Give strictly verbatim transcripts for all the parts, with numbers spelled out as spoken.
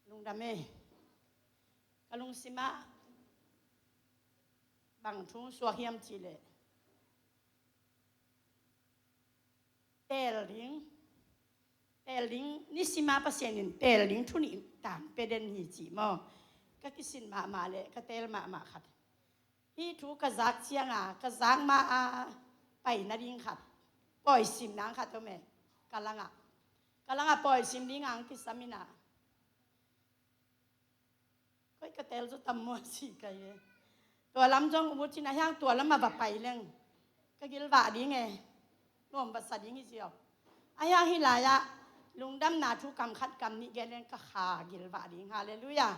Lungdam e. Ka lungsim ah bang thu suak hiam cih leh, teel ding, teel ding, nisim ah Pasian in teel ding thu nih tang pia den hi cih maw. Ka kisin mahmah le ka teel mahmah khat. Hih thu ka zak ciang a, ka zak ma a pai nading khat, pawi sim nang khat om e, ka langah. Ka langah pawi sim ding ang kisam in ah, koi ka teel zaw tam maw ci ka hi e. Tua lam zong ut cin a hiang tua lam a va pai leng ka gilvah ding e. Nuam va sa ding hi ziau. A hiang hih lai-ah lungdamna thu kam khat kam nih gen leng ka kha gilvah ding. Halleluiah.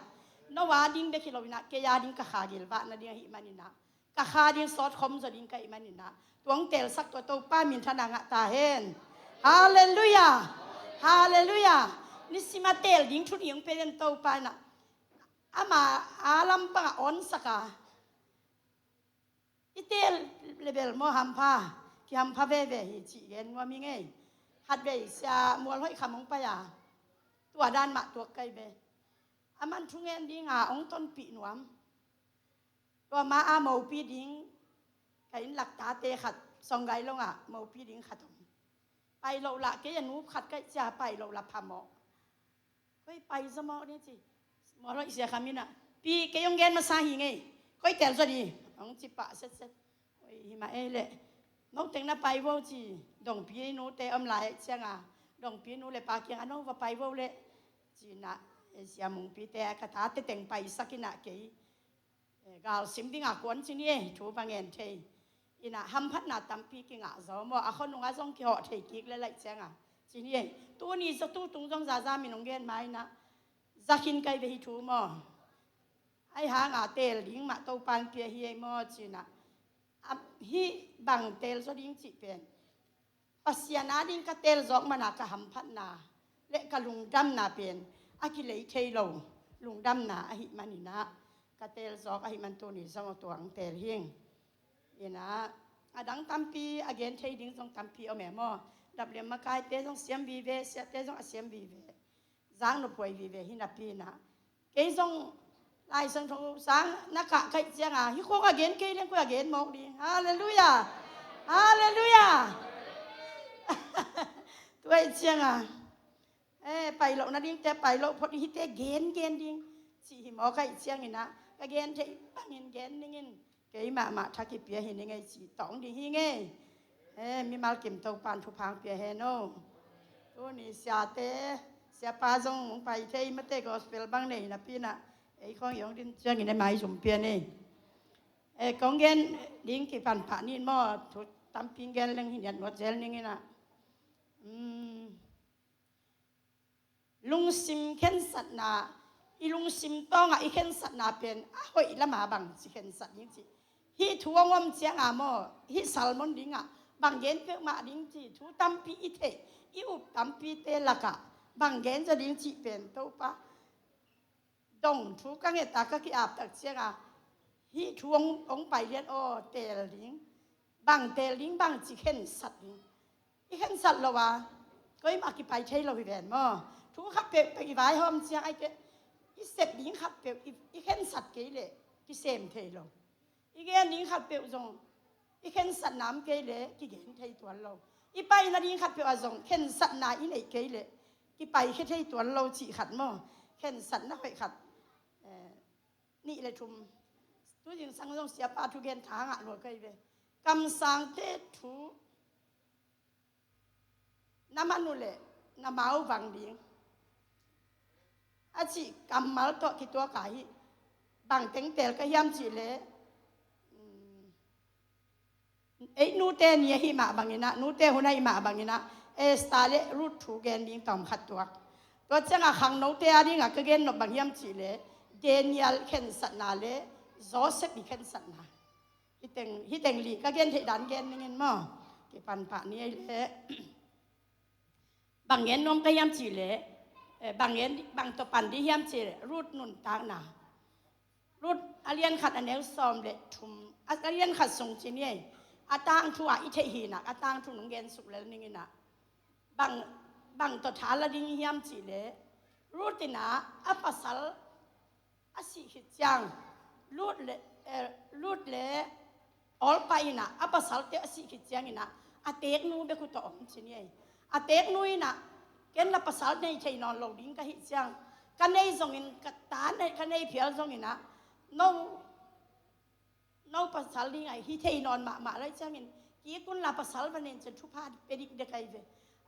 No a ding bek hi lo in ah, kei a ding ka kha gilvah nading ahih manin ah, ka kha ding sawt khom zaw ding ka hih manin ah, tua hong teelsak tua Topa minthanna ngah ta hen. Halleluiah. Halleluiah. Nisim a teel ding thu nih hong pia den Topa in ah, ama a lampang a awnsak a, i teel le bel maw hampha, kihampha veve hi cih gen nuam hi ngei. Khatvei Sia Mual Hoih Kham hong pai a, tua dan mah tuak kai ve. A man thungen ding a hong tonpih nuam. Tua ma a mopi ding, ka inn lak tate khat, Songgai Long ah mopi ding khat om. Pai loh lah kei a nup khat ka hih ciang pai loh lah phamawh. Koi pai zaw mawk ni ci. Mual Hoih Sia Kham in ah, pi, kei hong gen masa hi ngei. Koi teel zaw di, hong ci pah setset. Oi, hi mah ei leh. No teng na pai vo ci. Dongpi nu te om lai ciang a, Dongpi nu le pa kiang a, no va pai vo leh, ci in ah, e, Sia Mungpi te ka tate teng paisak in ah kei, e, galsim ding a kuan ci ni e, thu va ngen thei. In ah hamphatna tampi kingah zaw maw, a khonung ah zong kihawh thei kik le laih ciang a, ci ni e. Tuni zaw tu tung zong zaza min hong gen ma in ah, za khin kai ve hi thu maw. Ahi hang a teel ding mah Topa in pia hi ei maw ci in ah, a, hih bang teel zaw ding cih pen Pasian a ding ka teel zawk man a ka hamphatna le ka lungdamna pen a kilei thei lo lungdamna ahih manin ah, ka teel zawk ahih man tuni zong tua hong teel hing. In ah, a dang tampi a gen thei ding zong tampi om e maw. Dapliam makaite zong siam vive, siate zong a siam vive. Zak nophuai vive hi napi in ah, kei zong Lai Siangtho sang na kah ka hih ciang a, hih khawng a gen kei leng koi a gen mawk ding. Halleluiah. Halleluiah. Tua hih ciang a, e, pai loh nading te pai loh phot, hihte gen gen ding cih hi mawk ka hih ciang in ah, ka gen thei bangin gen ning in. Kei mahmah tha kipia hi ning ei ci tawng ding hi ngei. E, mimal kim Topa in thupha hong pia hen aw. Tuni siate, siapa zong hong pai thei, mate gospel bang nei napi in ah, ei khawng i hong din ciang in e, maizum pia ni. E, kong gen ding kipan pah ni maw, thu tampi gen leng hi niat nuat zel ning in ah. Um, Lungsim khensatna, i lungsim tawngah i khensatna pen a hoih lama bang ci khensat ding ci. Hih thu hong om ciang a maw, hih sermon dingah bang gen peuhmah ding ci, thu tampi i theih, i up tampite lakah bang gen zaw ding cih pen Topa dong thu ka nget a ka ki-ap tak ciang a, hih thu hong, hong pai lian aw, teel ding. Bang teel ding, bang ci khensat ding. I khensat lo a, koimah kipai thei lo hi ven maw. Thu khat peuhpeuh i vaihawm ciang ai teh, i sep ding khat peuh i, i khensat kei leh kisem thei lo. I gen ding khat peuh zong i khensatna om kei leh kigen thei tuan lo. I paina ding khat peuh ah zong khensatna i neih kei leh kipaikhia thei tuan lo cih khat maw. Khensatna hoih khat, eh, nih le thum. Tu zingsang zong siapa thugen tha ngah lua kei ve. Kamsangte thu na man uh leh na mau vang ding a cih kammal tawh kituak a hi. Bang teng teel ka hiam cih leh, um, ei nute ni ahih mah bangin ah, nute hun ahih mah bangin ah, Esther le Ruth thu gen ding tawm khat tuak. Tua ciangah khangnote a dingah ka gen nop bang hiam cih leh Daniel khensatna le Joseph i khensatna. Hih teng, hih teng li ka gen theih dan gen ning in maw. Kipan pah ni ei leh. Bang gen nuam ka hiam cih leh, eh, bang gen, bang tawh pan ding hiam cih leh, Ruth nuntakna. Ruth a lian khat a neu sawm le thum, a, a lian khat sung ci ni ei. A tangthu ah i theih hi in ah, a tangthu nong gen suk lel ning in ah. Bang, bang tawh tha la ding hiam cih leh, Ruth in ah a pasal a sih khit ciang, Ruth le, eh, Ruth le Orpah in ah a pasalte a sih khit ciangin ah a teknu bek uh tawh om ci ni ei. A teknu in ah, ken la pasal nei thei nawn lo ding ka hih ciang, ka nei zongin, ka ta nei, ka nei phial zongin ah, no, no pasal ding ah hi thei nawn mahmah lai ciangin, kik un la, pasal va nei in ci-in thupha pia dikdek ahi ve.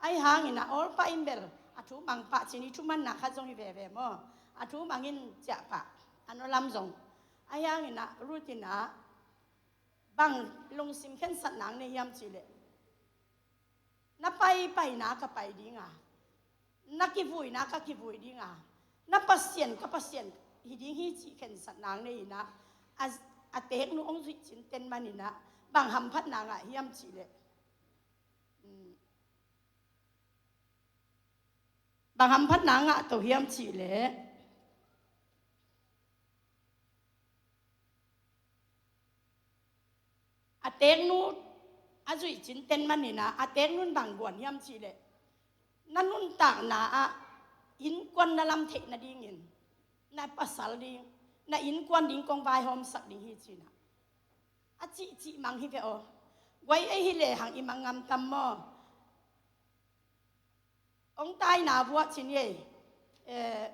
Ahi hangin ah Orpah in bel a thu mang pah ci-in i thumanna khat zong hi veve maw. A thu mang in ciah pah, a nua lam zong. Ahi hangin ah Ruth in ah bang lungsim khensatna nei hiam cih leh, na paipaina ka pai ding a, na kivuina ka kivui ding a, na Pasian ka Pasian hi ding hi cih khensatna nei in ah, a, a teknu hong zuih cinten manin ah bang hamphatna ngah hiam cih leh, um, bang hamphatna ngah to hiam cih leh, a teknu a zuih cinten manin ah, a teknu in bang guan hiam cih leh, na nuntakna ah innkuan na lam theih nadingin na pasal ding, na innkuan ding kong vaihawmsak ding hi ci-in ah a cihcih mang hi ve aw. Guai ei hi lehang i mang ngam tam maw? Hong taina vuah ci ni ei. Eh,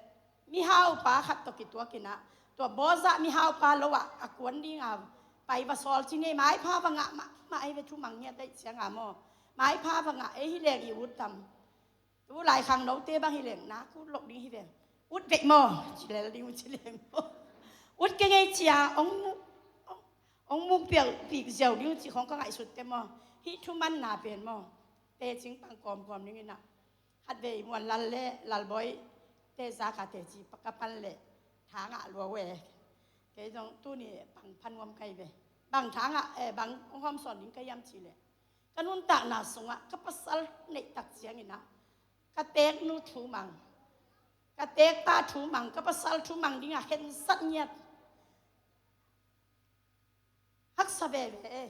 mihaupa khat tawh kituakin ah, tua Boaz mihaupa lo ah a kuan ding a pai va sawl ci ni ei. Maipha va ngah mahmah ei ve, thu mang ngiat ahih ciang a maw. Maipha va ngah, ei hi leng i ut tam? Tu lai khangnote bang hi leng nak ut loh ding hi ve. Ut vek maw, ci lel ding uh ci leng maw. Ut kei ing ei ci a, hong mu-, hong, hong muk pial pik ziau ding uh ci khong ka ngaihsut teh maw. Hih thumanna pen maw, tecing pang kawmkawm dingin ah, khatvei Muan Lal le Lal Bawi te zak a teci ka pan leh tha ngah lua uh e. Kei zong tuni pang pha nuam ka hi ve. Bang tha ngah, eh, bang hong hawmsawn ding ka hiam cih leh, ka nuntakna sungah ka pasal neih tak ciangin ah ka teknu thu mang, ka tekpa thu mang, ka pasal thu mang ding a khensat ngiat. Haksa veve e.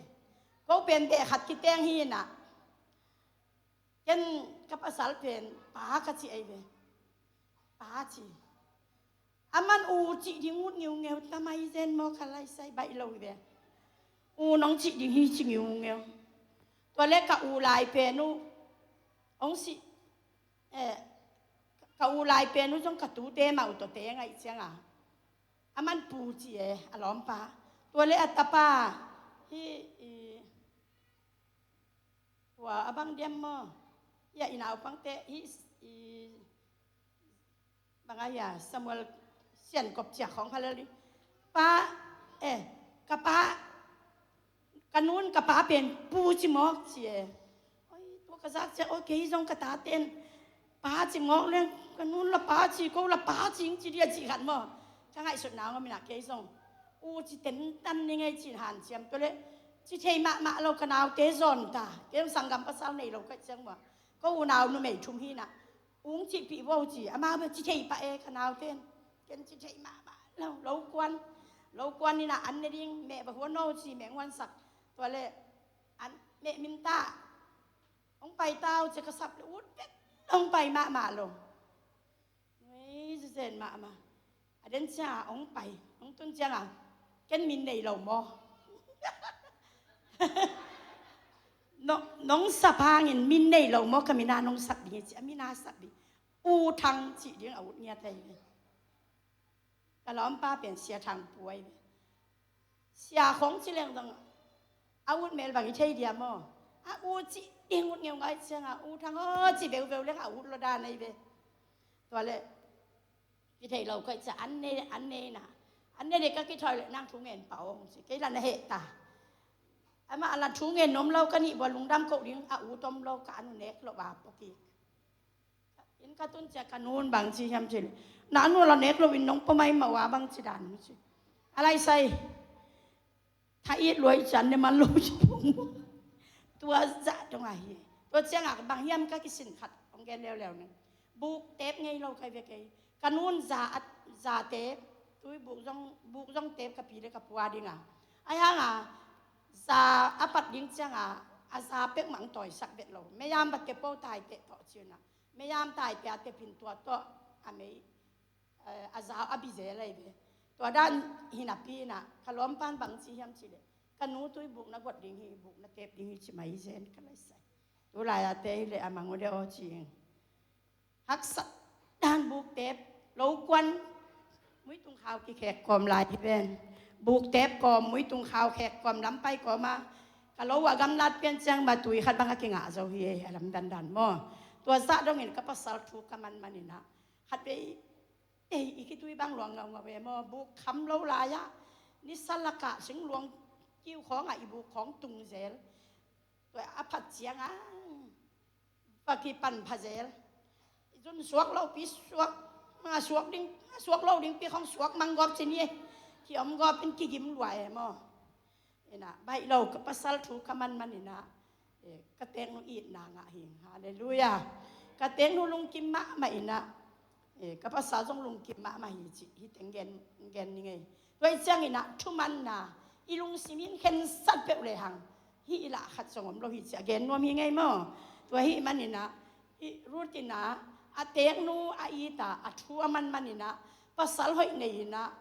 Ko pen beh khat kiteng hi in ah, ken ka pasal pen pa ka ci ei ve. Pa ci. Aman u cih ding ut ngiungeu, tamai zen maw, ka laisai baih lo hi ve. U nong cih ding hi ci ngiungeu. Tua leh ka u lai pen uh hong si, eh, ka u lai pen uh zong ka tute mah uh tawh teng ahih ciang a, aman pu ci e, a lawmpa. Tua leh a tapa hi, i, tua a bang diam maw, hi a i naupangte hi, i, bang a hi a, Samuel siankop ciak khawng kha lel ding. Pa, eh, ka pa, ka nun ka pa pen pu ci mawk ci e. Oi, tua ka zak ciang, oi, kei zong ka taten pa ci mawk leng, ka nun la pa ci, ko la pa ci ing ci dia ci khat maw. Ka ngaihsutna ngawm in ah kei zong u ci tentan ni ngei ci-in hanciam. Tua leh ci thei mahmah lo, ka naute zawn ta. Kei zong sanggam pasal nei lo ka hih ciang maw, ko unau numei thum hi in ah, u hong cihpih vo ci, amau bel ci thei pah e, ka nauten. Ken ci thei mahmah lo, lo kuan. Lo kuan in ah an ne ding, meh va huan aw ci, meh hong huansak. Tua leh an, meh minta, hong pai ta uh ci, ka sap leh ut vet, hong pai mahmah lo. Ngei zezen mahmah. A den ciang a hong pai, hong tun ciang a, ken min nei lo maw? No, nong sap hangin min nei lo maw, ka min a nong sap ding hi ci, a min a sap ding. U Thang cih ding a ut ngiat ahi ve. Ka lawmpa pen Sia Thang Puai ve. Sia khong ci leng dong a ut mel bang i thei dia maw? A u cih ding ut ngeungau ciang a, U Thang aw ci veuveu leng a ut lo dan ahi ve. Tua leh, ki thei lo ka hih ciang, an ne, an ne in ah, an ne ding ka kithawi leh nang thu ngen pah aw hong ci, kei la na heh ta. Amah la thu ngen nuam lo, ka nih bua lungdam koh ding a ut om lo, ka an uh nek loh a pua kik. Inn ka tun ciang ka nun bang ci hiam cih leh, na an uh la nek loin nong pua mai mah uh a, bang ci dan hong ci. A laisai. Tha it luai cian ne man lo ci pong. Tua zah dong ahi. Tua ciang a bang hiam ka kisin khat hong gen leuleu ning. Buk tep ngei lo ka hi ve kei. Ka nun za a, za tep, tui buk zong, buk zong tep ka pi leh ka pu a ding a. Ahi hang a, za a pat ding ciang a, a za pek mah hong tawisak vet lo. Mei-am va tep po, tai teh tawh ci un ah. Mei-am tai teh a tep in tua tawh a mei eh, a zau a bi zel ahi ve. Tua dan hi napi inah ka lawmpan bang ci hiam cih leh, ka nu tui buk na guat ding hi, buk na tep ding hi ci mai zen ka laisai. Tu lai-ate hi leh a mang uh de aw ci ing. Haksat dan buk tep, lo kuan, muitung khau kikhek kawm lai hi ven. Buk tep kawm, muitung khau khek kawm, lampai kawm a, ka lo uh a gamlat pian ciang ma tui khat bang a kingah zo hi ei, a lam dandan maw. Tua zah dongin ka pasal thu ka man man inah, khat vei ei i khitui bang luang ngaungau ve maw, buk kham lo lai-ah nisa lakah singluang kiu khawngah i buk khawng tung zel. Tua a phat ciangah va kipan pha zel. Zun suak lopi suak, a suak ding, a suak lo dingpi khawng suak mang gawp ci ni ei. Ki om gawp in kigim lua e maw. Inah baih lo, ka pasal thu ka man man inah, eh, ka teknu itna ngah hi. Halleluiah. Ka teknu lungkim mahmah inah, eh, ka pasal zong lungkim mahmah hi ci, hi teng gen, gen ni ngei. Tua hi ciang inah thumanna i lungsim in khensat peuh lehang, hih i lah khat zong om lo hi ci a gen nuam hi ngei maw. Tua hih man inah, hih Ruth inah a teknu a it a, a thu a man man inah, pasal hoih nei inah,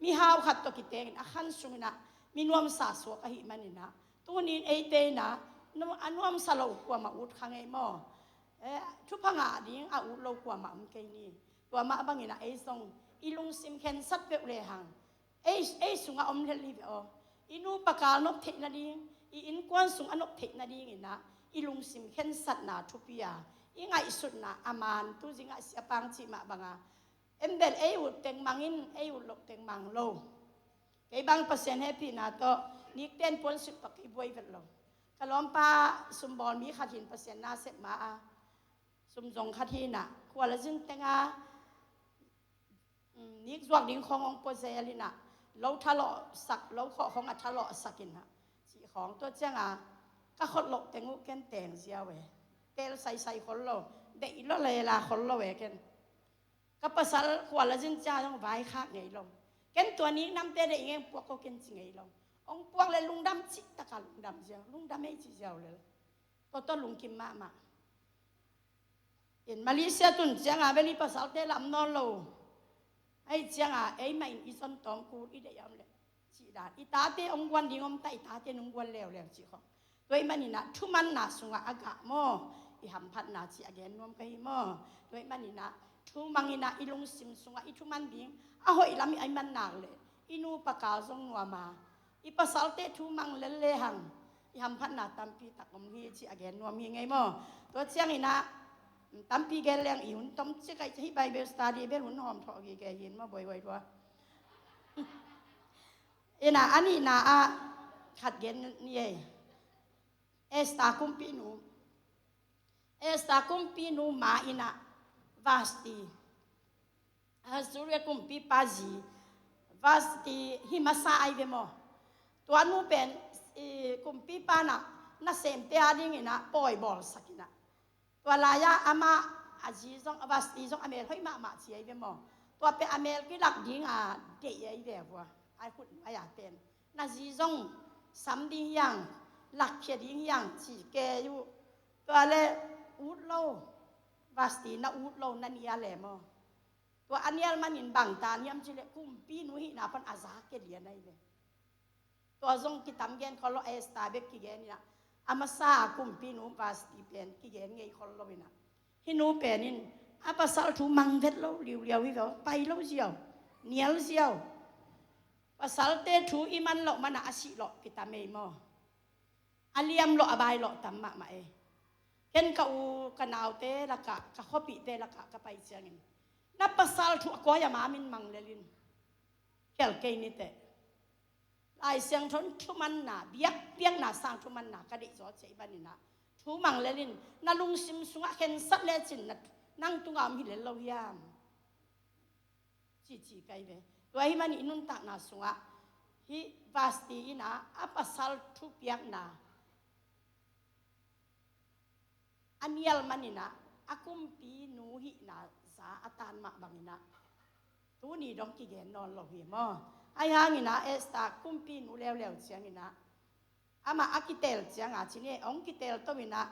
mihau khat tawh kitengin a khan sung inah mi nuamsa suak ahih man inah, tuni in eite inah nu-, a nuamsa lo kuamah ut kha ngei maw. Eh, thupha ngah ding a ut lo kuamah om kei ni. Tua mah bang inah ei zong i lungsim khensat peuh lehang, ei, ei sungah om lel hi ve aw. I nupa kal nop theih nading, i innkuan sung a nop theih nading inah i lungsim khensatna thupi a, i ngaihsutna a man, tu zingah siapang cih mah banga, en bel ei ut teng mang in, ei ut loh teng mang lo. Kei bang Pasian hehpihna tawh nikten puansilh tawh kei buai vet lo. Ka lawmpa sumbawl mi khat hi in, Pasian nasep ma a, sum zong khat hi inah, khua la zin teng a, mm, nik zuak ding khawng hong pua zel inah, lo thalawhsak, lo khawh khawng a thalawhsak inah, cih khawng, tua cianga ka khot loh teng uh ken teng ziau e. Tel saisai khol lo, deih lo lela khol lo e ken. Ka pasal khua la zin cia zong vaikhak ngei lo. Ken tua nik namte deih ngei, puak ko ken ci ngei lo. Hong puak le lungdam cih taka lungdam ziau, lungdam ei ci ziau lel. Tua tawh lungkim mahmah. In Malaysia tun cianga veli pasalte lam nawn lo. Ahi cianga eimah in i zon tawm kul i deih a om le, cih dan. I tate hong guan ding om ta, i tate nung guan leuleu cih khawng. Tua ahih man inah thumanna sungah a gah maw, i hamphatna cih a gen nuam ka hi maw. Tua ahih man inah thu mang inah i lungsim sungah i thuman ding a hoih lam i man nak leh, i nupa kal zong nuam a, i pasalte thu mang lel lehang i hamphatna tampi tak om hi cih a gen nuam hi ngei maw. Tua ciang inah tampi gen leng i hun tom cik a, hih Bible study bel hun hawm thawh gige hi in maw, buaihuai lua. Inah a nihna ah khat gen ni ei. Esther kumpinu. Esther kumpinu ma inah Vashti, Assyria kumpipa zi, Vashti hi masa ahi ve maw. Tua nu pen, i, kumpipa inah nasemte a ding inah pawi bawlsak inah, tua lai-ah amah a zi zong, a Vashti zong a mel hoih mahmah ci ahi ve maw. Tua pen a mel kilak dinga deih ahi ve vua. A khut nuai-a pen na zi zong sam ding hiang, lakkhia ding hiang ci kei uh. Tua le ut lo, Vashti na ut lo na nial e maw. Tua a nial manin bangtan hiam cih leh kumpinu hihna pan a za kia lian ahi ve. Tua zong kitam gen khol lo, Esther bek kigen inah, a masa kumpinu Vashti pen kigen ngei khol lo inah, hih nu pen in a pasal thu mang vet lo liuliau hi ve aw, pai lo ziau, nial ziau. Pasalte thu i man loh manah a sih lawh kitam ei maw. A liam lawh a bai lawh tam mahmah ei. Ken ka u ka naute lakah, ka khuapihte lakah ka pai ciangin, na pasal thu a kuai a ma min mang lel in, khial kei ni teh. Lai Siangtho in thumanna, biakpiakna sang thumanna ka deih zaw ci ahih man inah, thu mang lel in, na lungsim sungah khensat lecin na, nang tungah om hi lel lo hiam, cici ka hi ve. Tua ahih man i nuntakna sungah hih Vashti inah a pasal thupiakna a nial man inah, a kumpinu hihna za a tan mah bang inah tuni dong kigen nawn lo hi maw. Ahi hang inah Esther kumpinu leuleu ciang inah, amah a kitel cianga ci ni ei, hong kitel to inah,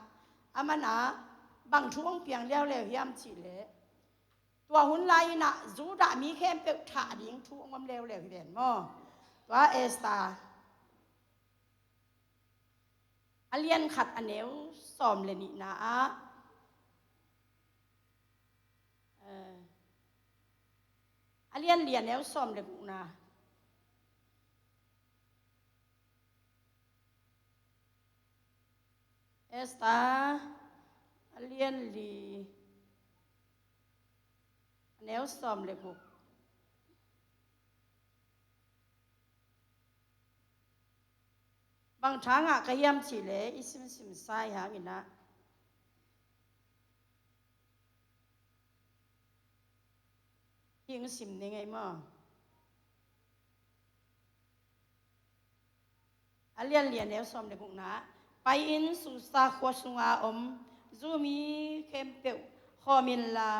amah na bang thu hong piang leuleu hiam cih leh, Tua hun lai-in ah Judah mi khempeuh thah ding thu hong om leuleu hi ven maw. Tua Esther a lian khat a neu sawm le nihna ah, eh, a lian li a neu sawm le gukna. Esther a lian li a neu sawm le guk. Bang tha ngah ka hiam cih leh i simsim sa i hangin ah hih hong sim ning ei maw. A lian li a neu sawm le gukna ah, pai-in Susa khua sunga om Jew mi khempeuh khawm inla,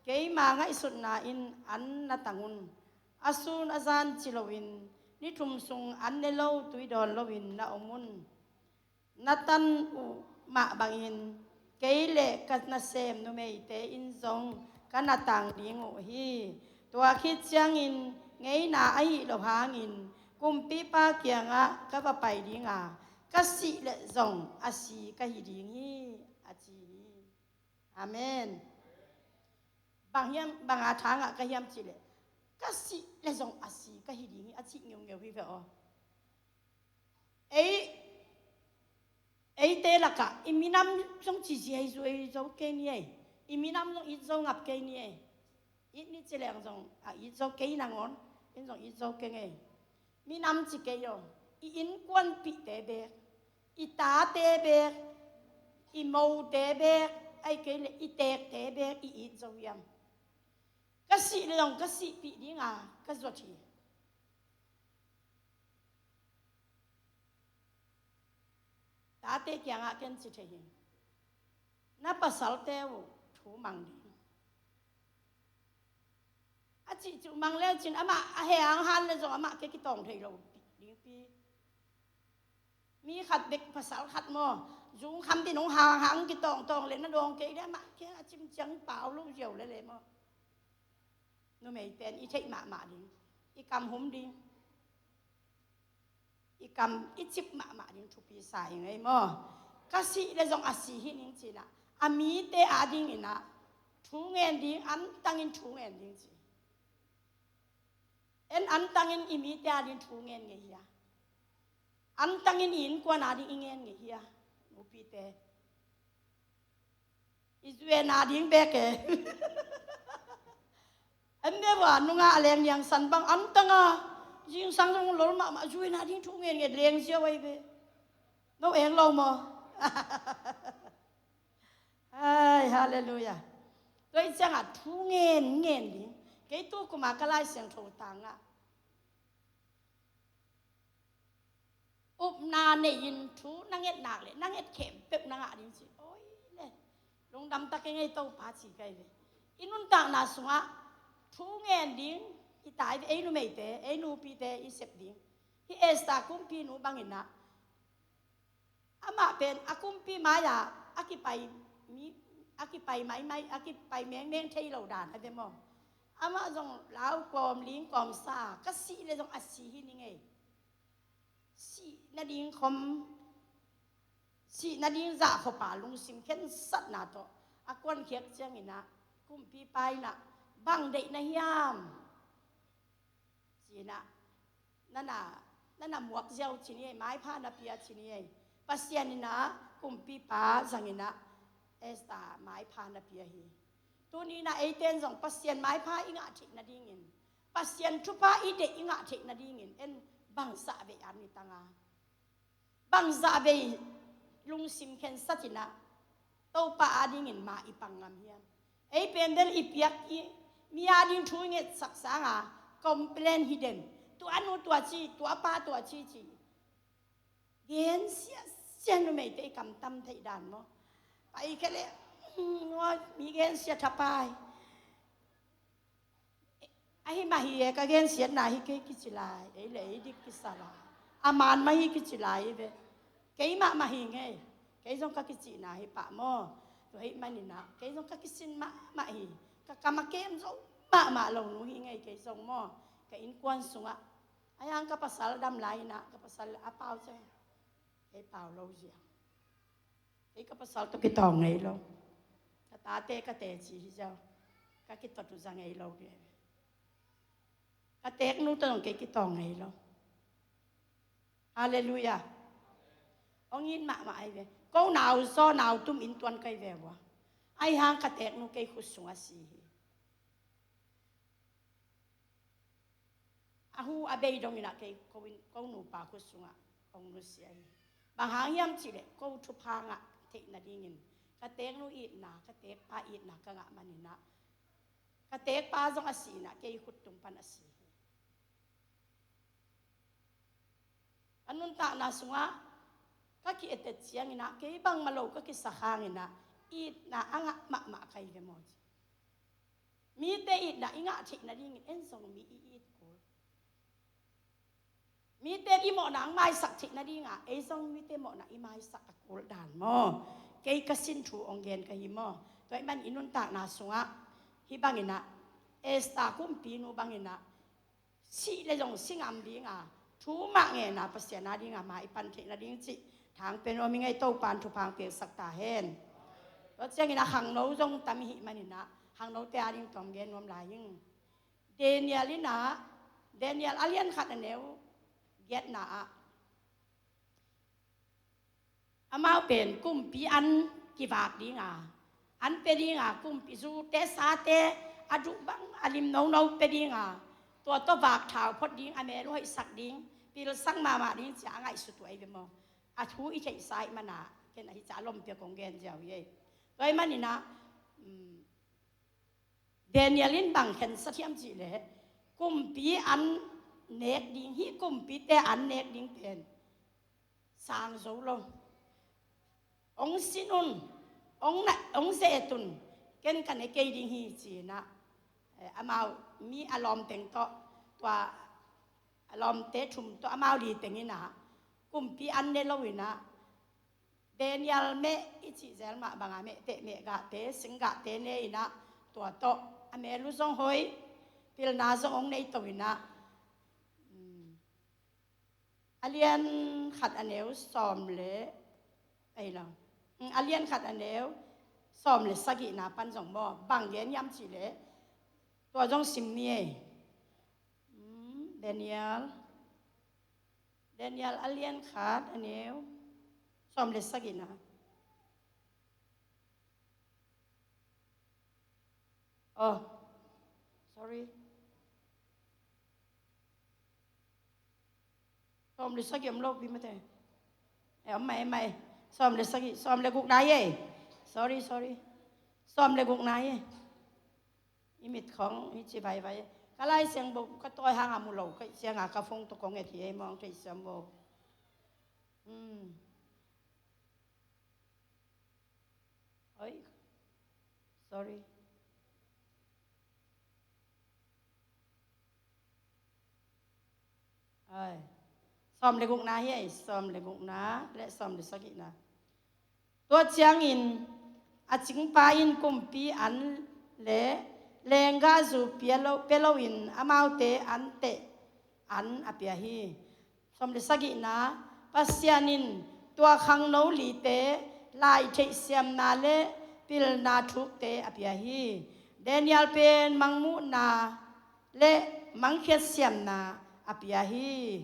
keima ngaihsutna in an na tang un. A sun a zan ci loin, ni thum sung an ne lo tui dawn loin na om un. Na tan uh mah bangin kei le ka nasem numeite in zong ka na tang ding uh hi. Tua khit ciangin ngeina ahih loh hangin kumpipa kiangah ka va pai ding a, ka sih leh zong a si ka hi ding hi, a ci hi. Amen. Bang hiam, bang a tha ngah ka hiam cih leh, ka sih leh zong a si ka hi ding hi, a cih ngeungeu hi ve aw. Ei, eite lakah i minam zong ci zia i zuai zo kei ni ei. I minam zong it zo ngap kei ni ei. It ni ci leng zong a it zo kei nangawn, in zong it zo kei ngei. Minam ci kei aw, i innkuanpihte beek, i tate beek, i mote beek, ahih kei leh i teekte beek i it zo hiam? Ka sih leh zong ka sihpih ding a ka zuat hi. Tate kiangah ken ci thei hi. Na pasalte uh thu mang ding. A cih cu mang le cin amah a he ang han le zong amah ke kitawng thei lo ding pi. Mi khat bek pasal khat maw, zung kham din hong hang hang kitawng tawng le na dawng kei le amah ke a cim ciang pau lo ziau le le maw. Numei pen i theih mahmah ding, i kam hum ding. I kam i cip mahmah ding thupi sa ing ei maw. Ka sih leh zong a si hi ning ci-in ah, a mite adingin ah thu ngen ding, antangin thu ngen ding ci. En antangin i mite ading thu ngen ngei hia? Antangin i innkuan ading i ngen ngei hia? Nupite. I zuena ding bek e. An ne va nunga a leng niang san bang antanga zingsang zong lol mahmah zuena ding thu ngen ngen leng ziau ai ve. No eng lo maw? Ai, halleluiah. Tua i ciangah thu ngen ngen ding. Kei tu kuma ka Lai Siangtho tangah upna nei-in thu na nget nak le na nget khempeuh na ngah ding ci. Oi le, lungdam tak ing ei Topa ci kai ve. I nuntakna sungah thu ngen ding i tai ve, ei numeite, ei nupite i sep ding. Hi Esther kumpinu bangin ah amah pen a kumpi mai-ah a kipai mi, a kipai maimai, a kipai mengmeng thei lo dan a ve maw. Amah zong lau kawm ling kawm sa, ka sih le zong a si hi ning ei. Sih nading khom, sih nading zah khop a lungsim khensatna tawh a kuankhiat ciangin ah kumpipa in ah bang deih na hiam? Ci-in ah, nana, nana muak ziau ci ni ei, maipha na pia ci ni ei. Pasian in ah kumpipa zangin ah Esther maipha na pia hi. Tuni in ah eite in zong Pasian maipha i ngah theih nadingin, Pasian thupha i deih i ngah theih nadingin en bangzah vei an i tanga? Bangzah vei lungsim khensat in ah Topa adingin ma i pang ngam hiam? Ei pen bel i piak i mi ading thu i ngetsak sanga complain hi den. Tua nu tua ci, tua pa tua ci ci. Gen siasia numeite i kamtam theih dan maw? Pai khe le, "Hmm, mi gen sia thapai." Ahi mah hi e, ka gensiatna hi kei kici lai, ei le ei dik kisa lai. A man mah hi kici lai hi ve. Kei mahmah hi ngei. Kei zong ka kicihna hi pah maw. Tua hi manin ah kei zong ka kisin mahmah hi. Ka kam a kem zo mahmah lo nu hi ngei kei zong maw. Ka innkuan sungah a hiang ka pasal dam lai inah ka pasal a pau ciang kei pau lo ziang. Kei ka pasal tawh kitawng ngei lo. Ka tate ka teci hi ziau. Ka kitot uh za ngei lo ve. Ka teeknu tawh zong kei kitawng ngei lo. Halleluiah. Hong it mahmah ahi ve. Ko nau zaw nau tum inntuan kai ve ua. Ahi hang ka teeknu kei khut sungah si hi. A hu a bei dong inah kei ko in, ko nupa khut sungah hong nusia hi. Bang hang hiam cihleh ko thupha ngah theih nadingin ka teeknu itna, ka teekpa itna ka ngah man inah ka teekpa zong a si inah kei khut tung pan a si hi. A nuntakna sungah ka ki-etet ciang inah kei bangmah lo ka kisak hang inah itna a ngah mahmah ka hi ve maw ci. Mite itna i ngah theih nadingin en zong mi i it kul. Mite i mawhna ang maisak theih nadinga ei zong mite mawhna i maisak a kul dan maw. Kei ka sin thu hong gen ka hi maw. Tua ahih man i nuntakna sungah hih bang inah Esther kumpinu bang inah sih le zong si ngam dinga thu mah ngenna Pasian a dinga ma i pan theih nading cih thang pen om i ngei. Topan thupha hong piaksak ta hen. Tua ciangin a khangno zong tam i hih man inah khangnote a ding tawm gen nuam lai ing. Daniel inah, Daniel a lian khat a neu giatna ah amau pen kumpi an kivak dinga, an pia dinga, kumpi zute sate a duh bang a lim nono pia dinga, tua tawh vak thau phot ding, a mel uh hoihsak ding, pilsak mahmah ding cia a ngaihsut uh ahi ve maw. A thu i theihsa ahih mana ken ahi cia a lompi a kong gen ziau hi ei. Tua ahih man inah, um, Daniel in bang khensat hiam cihleh kumpi an nek ding, hih kumpite an nek ding pen sang zo lo. Hong sin un, hong na, hong zet un, ken ka ne kei ding hi ci inah, eh, amau mi a lawmteng tawh, tua a lawmte thum tawh amau li teng inah kumpi an ne lo inah Daniel meh i cih zel mah banga mehteh mehgahte, singgahte ne inah tua tawh a mel uh zong hoih, pilna zong hong nei to inah, um, a lian khat a neu sawm le, ei lo, um, a lian khat a neu sawm le sagihna pan zong maw, bang gen hiam cihleh tua zong sim ni ei. Um, Daniel Daniel a lian khat a neu sawm le sagihna. Oh, sorry. Sawm le sagih om lo pi mate. Eh, om mai, mai. Sawm le sagih, sawm le gukna hi ei. Sorry, sorry. Sawm le gukna hi ei. I mit khong hi ci vaivai. Ka Lai Siangtho ka tawi hanga mu lo ka hih cianga ka phone tawh kong et hi ei, mawng thei siam vo. Hmm. Oi. Sorry. Ai. Sawm le gukna hi ei, sawm le gukna le sawm le sagihna. Tua ciangin a cingpa in kumpi an le lenggahzu pia lo, pia loin amaute an teh an a pia hi. Sawm le sagihna, Pasian in tua khangno lite lai theihsiamna le pilna thukte a pia hi. Daniel pen mangmuhna le mangkhiat siamna a pia hi.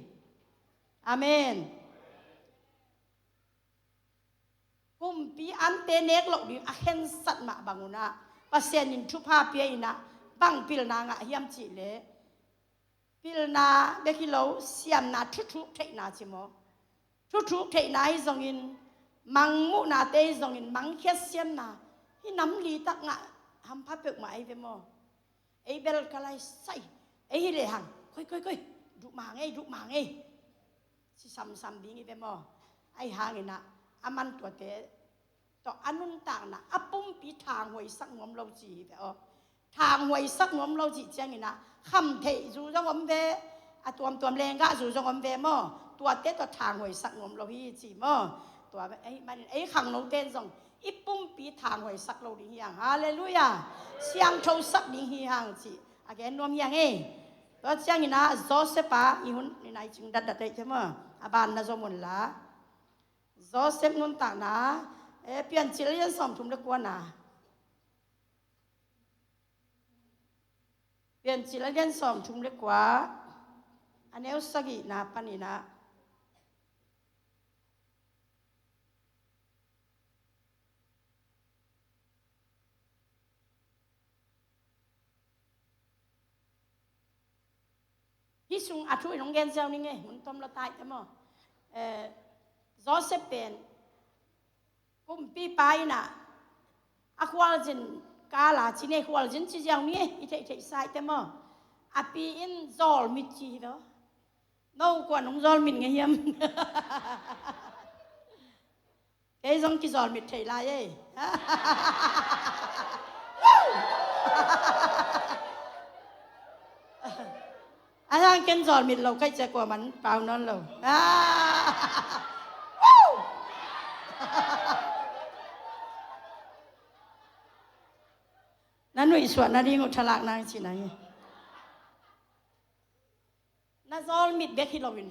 Amen. Kumpi ante nek loh ding a khensat mah bang unah Pasian in thupha pia inah bang pilna ngah hiam cihleh pilna bek hi lo, siamna, thuthuk theihna ci maw? Thuthuk theihna hi zongin, mangmuhnate hi zongin, mangkhiat siamna hi nam litak ngah hampha peuhmah ahi ve maw? Ei bel ka lai sai, ei hi lehang, koi, koi, koi, duh mang ei, duh mang ei, ci samsam ding hi ve maw? Ahi hanginah a man tuate tawh a nuntakna a pumpi thanghuaisak nuam lo ci hi ve aw. Thanghuaisak nuam lo cih cianginah khamtheih zu zong om ve, a tuamtuam lenggah zu zong om ve maw? Tuate tawh thanghuaisak nuam lo hi ci maw? Tua ahih manin ei khangnote in zong i pumpi thanghuaisak lo ding hi hang. Halleluiah. Siangthosak ding hi hang cih a gen nuam hi hang ei. Tua ciangin ah Joseph a i hun i nai cing datdat ei, cia maw? A ban na zom un la. Joseph nuntakna, eh, Piancil a lian sawmthum le kuana. Piancil a lian sawmthum le kua, a neu sagihna panin ah. Hih sung a thu in hong gen ziau ning ei, hun tom lo tai te maw? Eh, Joseph pen kumpipa in ah a khualzin kala ci nei, khualzin ci ziau ning ei, i theihtheih sai te maw? A pi in zawlmit ci hi lo. No kuan hong zawlmit ngei hiam? Kei zong kizawlmit thei lai ei. A hiang ken zawlmit lo kaih cia kuaman pau nawn lo. Na nuihsuah nading uh thalak nang cih nang hi. Na zawlmit bek hi loin,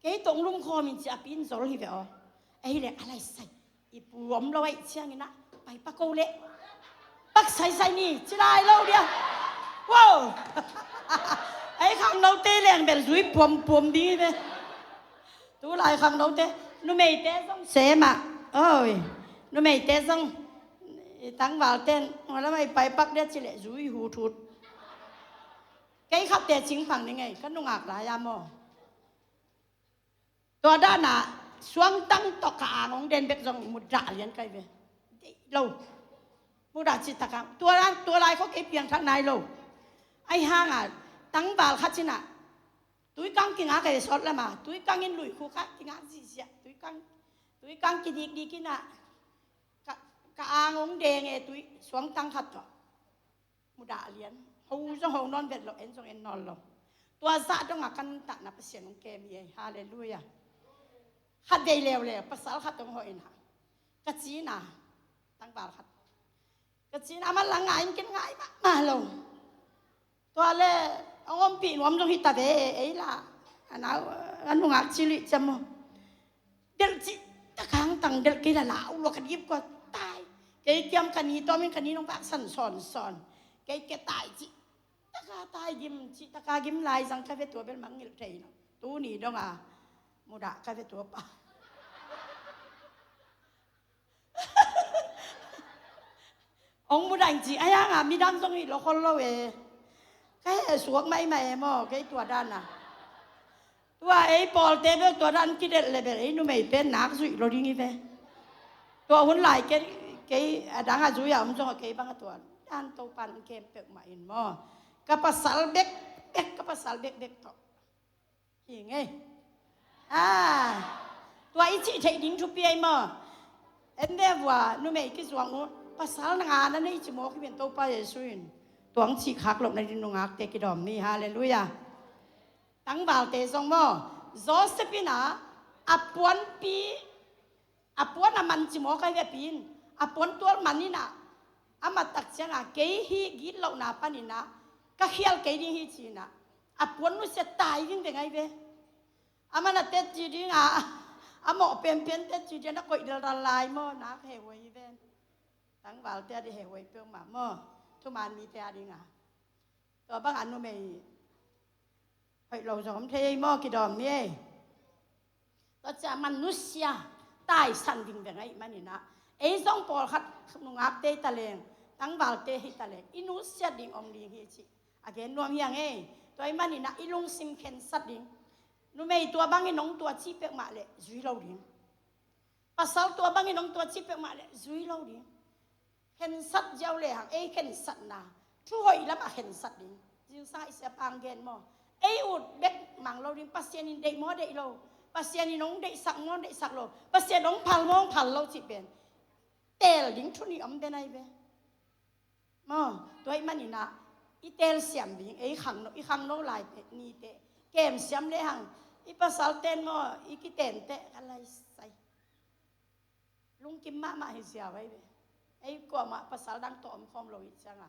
kei tawh hong lumkhawm in ci a pi in zawl hi ve aw. Ei leh a laisai i pu om lo aih ciangin ah, pai pak ko leh pak saisai ni ci lai lo dia. Wow. Ei khangnote leng bel zui puampuam ding hi ve. Tulai khangnote, numeite zong sem ah. Oi, numeite zong, i tangvalte in, hua lam ah i pai pak dia ci leh zui huthut. Kei khatte cingphang ning ei, ka nungak lai-a maw? Tua dan ah suangtang tawh ka ang hong den bek zong mudah lian kai ve. Deih lo. Mudah cih tak a. Tua, tua lai khawng kei piangthak nai lo. Ahi hang a, tangval khat in ah tuikang kingak ei, sawt lam ah. Tuikang in luikhu khat kingak zihziah. Tuikang, tuikang kidikdik in ah, ka, ka ang hong deng e, tui suangtang khat tawh. Mudah lian. Ho zong ho nawn vet lo, en zong en nawn lo. Tua zah dong a ka nuntakna Pasian hong kem hi ei. Halleluiah. Khat vei leuleu, pasal khat hong hawh in ah, ka ci in ah, tangval khat. Ka ci in ah, man la ngai in ken ngai mahmah lo. Tua leh hong ompih nuam zong hi ta ve, ei la, a nau, a nungak ci lih ciam maw? Delh cih tak a hang tang delh, kei la lau lua ka dip kua tai. Kei kiam ka ni tawm in ka ni nong vak san sawnsawn. Kei ke tai cih tak a tai, gim cih tak a gim lai zang ka ve, tua bel mangngilh thei lo. Tuni dong a mudah ka ve tua pa. Hong mudah ing ci, ahi hang a midang zong hi lo khol lo e. Ka heh suak maimai e maw, kei tua dan a. Tua ei pawlte bel tua dan kidelh leh bel ei numei pen nak zuih lo ding hi ve. Tua hun lai kei, kei a dang a zui a om zong a, kei bang a tua dan Topa'n hong kem peuhmah in maw. Ka pasal bekbek, ka pasal bekbek tawh hi ing ei. Ah, tua i cih theih ding thupi ei maw? En ve vua, numei kizuang uh, pasal na nga na nei ci mawk hi ven, Topa Jesu in tua hong cih khak loh nading nungakte kidawm ni. Halleluiah. Tangvalte zong maw, Joseph in ah a puanpi, a puan a man ci mawk ahi ve, a pi in a puan tual man in ah, a mat tak ciang a, kei hih gitlohna panin ah ka khial kei ding hi ci in ah, a puan nusia tai vingveng ahi ve. A man a tetci ding a, a mawh penpen tetci ding a, na koih delral lai maw, nak hehhuai hi ven. Tangvalte a ding hehhuai peuhmah maw, thuman mite a ding a. Tua bang a numei hoih lo zong om thei ei maw, kidawm ni ei. Tua ciang man nusia, taisan vingveng ahih manin ah, ei zong pawlkhat nungakte hi ta leng, tangvalte hi ta leng, i nusiat ding om ding hi cih a gen nuam hi hang ei. Tua ahih manin ah i lungsim khensat ding. Numei tua bangin hong tua cih peuhmah leh zui lo ding. Pasal tua bangin hong tua cih peuhmah leh zui lo ding. Khensat ziau lehang ei khensatna, thu hoih lamah khensat ding. Zingsang i siapa hong gen maw, ei ut bek mang lo ding. Pasian in deih maw, deih lo? Pasian in hong deihsak maw, deihsak lo? Pasian hong phal maw, hong phal lo cih pen teel ding thu nih om den ahi ve. Maw, tua ahih manin ah i teelsiam ding, ei khangno, i khangno lai teh, ni teh, kemsiam lehang, i pasalte'n maw, i kitenteh ka laisai. Lungkim mahmah hi ziau ahi ve. Ei kuamah pasal dang tawh om khawm lo hi cianga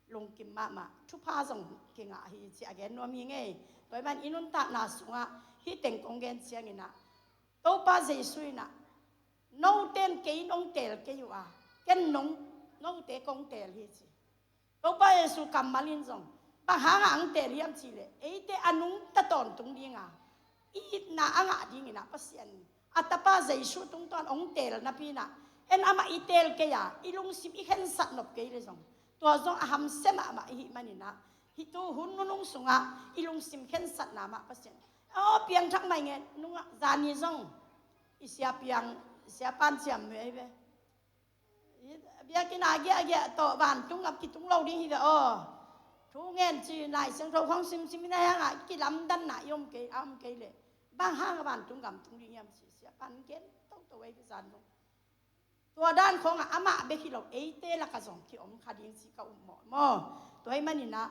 lungkim mahmah, thupha zong kingah hi ci a gen nuam hi ngei. Tua hi man i nuntakna sungah hih teng kong gen cianginah Topa Jesu inah note in kei nong teel kei uh a, ken nong note kong teel hi ci. Topa Jesu kammal in zong bang hanga ang teel hiam cihleh eite a nungta tawntung dinga i itna a ngah dinginah Pasian a Tapa Jesu tungtawn ong teel napi inah en amah i teel kei a i lungsim i khensat nop kei le zong tua zong a hamsia mahmah i hih maninah hih tu hun nunung sungah i lungsim khensatna mah Pasian aw piangthak mai ngen nungah zani zong i sia piang sia pan ciam nuai ve. Biakinn a giahgiah tawh vantung gam kitung lo ding hi ve aw. Thu ngen ci Lai Siangtho khong simsim in a hiangah kilamdanna i om kei a om kei leh bang hanga vantung gam tung ding hiam ci sia pan gen toto ei ve zan zong. Tua dan khongah amah bek hi lo eite laka zong kiom kha ding ci ka um mawh maw. Tua hi maninah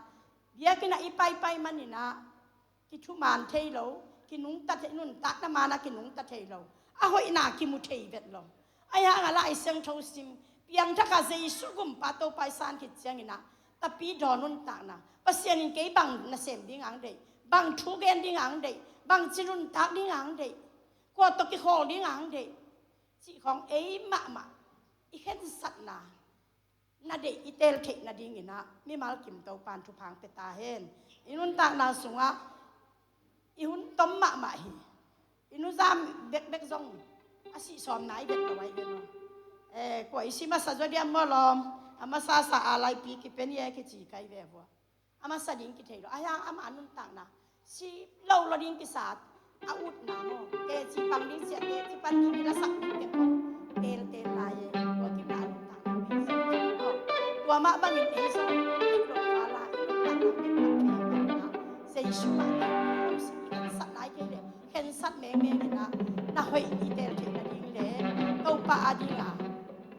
biakinn ah i paipai maninah kithuman thei lo, kinungta thei, nuntakna mana kinungta thei lo, a hoihna kimu thei vet lo. Ahi hanga Lai Siangtho sim piangthaka Jesu gumpa Topa i san khit cianginah tapi daw nuntakna Pasian in kei bang nasem ding ang deih, bang thu gen ding ang deih, bang ci nuntak ding ang deih, kua tawh kikhawl ding ang deih cih khong ei mahmah i khensatna na deih i teel theih nadinginah mimal kim Topan thupha ang pia ta hen. I nuntakna sungah i hun tom mahmah hi. I nuzam bekbek zong a sih sawm nai vet lo ai vet lo. Eh, kua i si masa zaw diam maw lawm? A masa sa a laipi kipen i e kici kai ve vua. A masa ding kithei lo. Ahi hang ama nuntakna si lo lo ding kisa a utna maw? Teci pang ding sia, teci pan ding i lasak ding teng khong teel teel lai e. Tua kipna a nuntakna teci maw? Tua mah bangin ei zong theih lo kala i nuntakna teng bang thei a nuntakna Jesu mah teng lo si i khensat lai kei leh khensat mengmeng inah na hoih i teel theih nading le Topa a dinga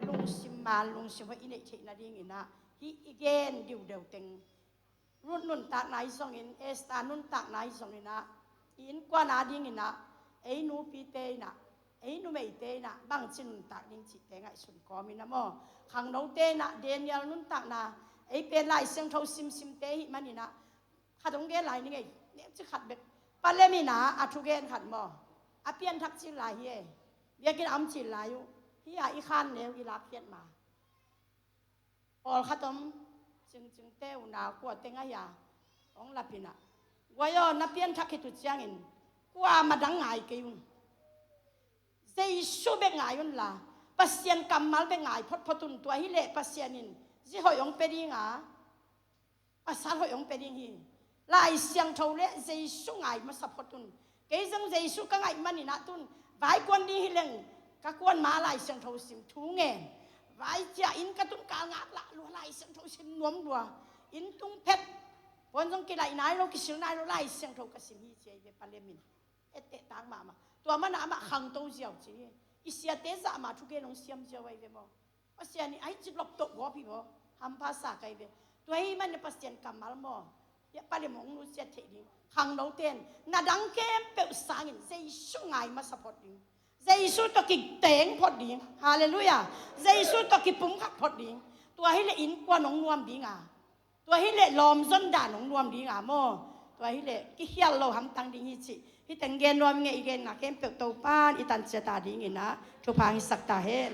lungsim man lungsim hoih i neih theih nadinginah hih i gen diudeu teng Ruth nuntakna i zongin, Esther nuntakna i zonginah i innkuan a dinginah ei nupite inah ei numeite inah bangci nuntak ding cihte ngaihsun kawm inah maw? Khangnote inah Daniel nuntakna ei pen Lai Siangtho simsimte hih maninah khat hong gen lai ni ngei. Neuci khat bek Palem inah a thugen khat maw? A pianthak cil lai hi e. Biakinn a om cil lai uh hi a i khan neu i lakkhiat ma pawlkhat om cingcingte unau kua teng ahi a hong lapinah guai aw na pianthak khit uh ciangin kua madang ngai kei un. Jesu bek ngai unla Pasian kammal bek ngai photphot un. Tua hileh Pasian in zi hoih hong pia dinga pasal hoih hong pia ding hi. Lai Siangtho le Jesu ngai masa phot un. Kei zong Jesu ka ngaih maninah tun vaikuan ding hileng ka kuan ma Lai Siangtho sim thu ngen vai cia inn ka tun kal ngak lah lua Lai Siangtho sim nuam lua inn tung phet puan zong kilaih nai lo kisil nai lo Lai Siangtho ka sim hi cia i ve Palem in etteh tak mahmah. Tua mana amah khangto ziau ci hi. I siate zah ma thugen hong siam ziau ai ve maw? Pasian i ai ci lop toh gawp hi maw? Hampha sa kai ve. Tua hi man Pasian kammal maw? Hiah Palem hong nusiat theih ding khangnote in na dang khempeuh sangin Jesu ngai masa phot ding. Jesu tawh kiteng phot ding. Halleluiah. Jesu tawh kipumkhat phot ding. Tua hileh innkuan hong nuam dinga tua hileh lawmzon dan hong nuam dinga maw? Tua hileh kikhial lo hamtang ding hi cih hih teng gen nuam ngei i genna khempeuh Topan i tanciata dinginah thupha hisak ta hen.